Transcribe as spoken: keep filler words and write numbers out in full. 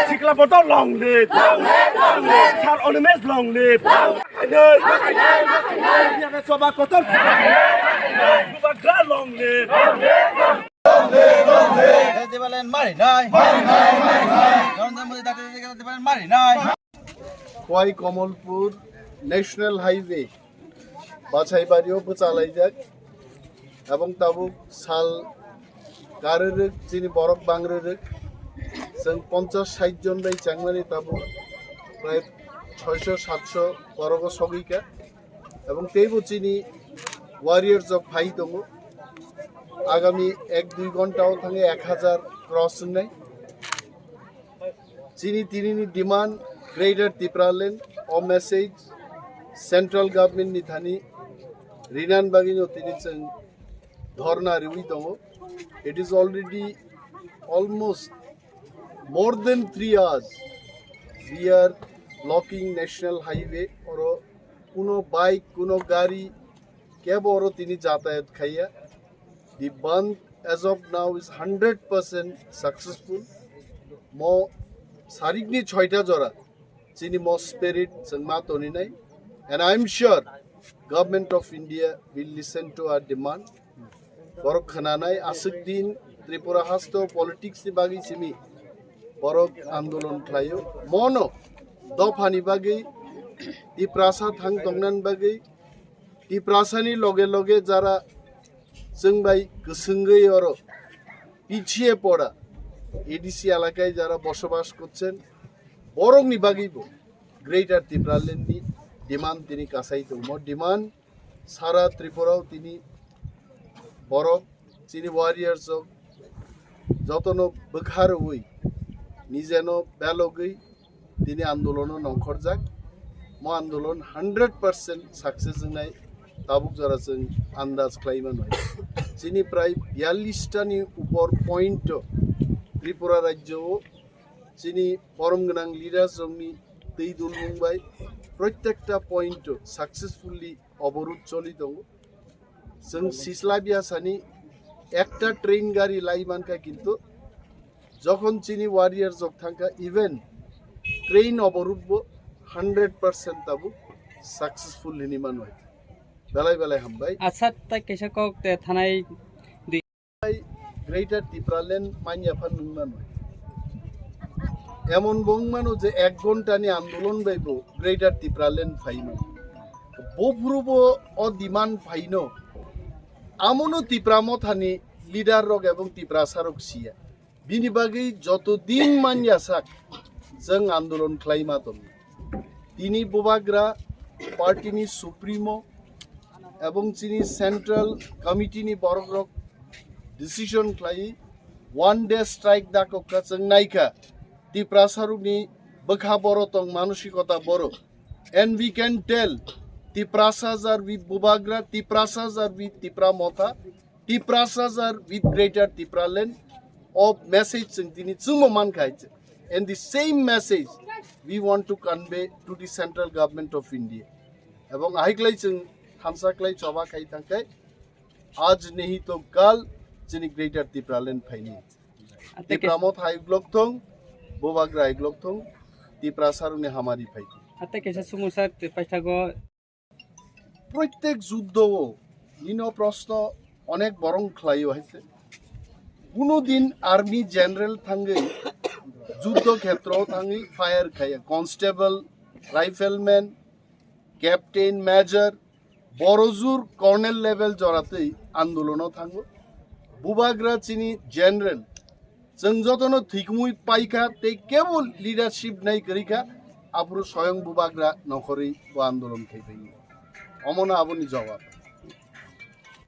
Sikla Botor long live! Sir Animesh long live! Bubagra long live! Debalan mari nai. Narendra Modi dati Debalan mari nai. Khowai Kamalpur National Highway Bachaibario bwchalaijak, ebong tabuk sal karwrwk, chini borok bangrwrwk, chwng ponchash sait jon bai chengmani tabuk prai soisho satso borogo sogwikha, ebong teibo chini warriors rok phai tongo, agami ek dui ghonta o thangwi ek hazar cross wngnai. Chini tinini demand Greater Tipraland, o message central government ni thani rinan bagwi no tini chwng dhorna riwi tongo. It is already almost more than three hours we are blocking national highway, oro kuno bike, kuno gari kebo oro tini jatayat khaiya. The bandh as of now is hundred percent successful. Mo sarikni soita jora chini mo spirit chwng ma toninai. And I am sure Government of India will listen to our demand. Borok khwnanai aswk din Tripura hasto politics ni bagwi simi borok andolon khlaio. Mono dophani bagwi, Tiprasa thang tongnani bagwi, Tiprasani loge loge jara chwng bai kwswngwi oro পিছিয়ে পড়া এডিসি এলাকায় যারা বসবাস করছেন, borokni bagwibo Greater Tipraland ni demand tini kasai tongmo. Demand sara Tripura o tini borok chini warriors rok jotono bwkha rwui nijeno belogwi tini andolono nongkhorjak. Mo andolon hundred percent success wngnai tabuk jora chwng andaj khlai mano. Chini prai biyallish ta ni upor point o Tripura rajyo o chini borom gwnang leaders rokni twi dulmung bai protekta point o successfully oborud choli tongo. Chwng sisla biya sani ekta train gari lai mankha, kintu jokhon chini warriors rok thangkha, even train oborud bo hundred percent tabuk successful hini mano. Belai belai hambai. Acha, tai kaisa kok te thanai Greater Tipraland manya phan nung mano. Emon bo wng mano je ek ghonta ni andolon bai bo Greater Tipraland phai mano. Bo phuru bo o demand phaino. Amono Tipra Motha ni leader rok ebong Tiprasa rok siya. Bini bagwi joto din manya sak chwng andolon khlai ma tongo. Tini Bubagra party ni supremo ebong chini central committee ni borok rok decision khlai one day strike dakok kha chwng naikha Tiprasa rokni bwkha boro tong manosikota boro, and we can tell Tiprasas are with Bubagra, Tiprasas are with Tipra Motha, Tiprasas are with Greater Tipraland. O message chwng tini chwngmo mankha hai se. And the same message we want to convey to the central government of India. Ebong ahai klai chwng thansa klai choba khai thangkhai, aaj nahi to kal chini Greater Tipraland phaini. Tipra Motha hai glok thung, Bubagra hai glok thung, Tiprasa rokni hamari phai. Ate kaisa sumung sir, paithago Proitek juddo o nini o proshno onek borok khlaio hai se. Kuno din army general thangwi juddo khetro o thangwi fire khaiya, constable, rifleman, captain, major, borojur colonel level joratwi andolono thango. Bubagra chini general, chwng jotono thwikumui paikha tei kebo leadership nai kwrwikha, aphuru soyong Bubagra nokhorwi bo andolon khai phaini. Omono aboni jawab.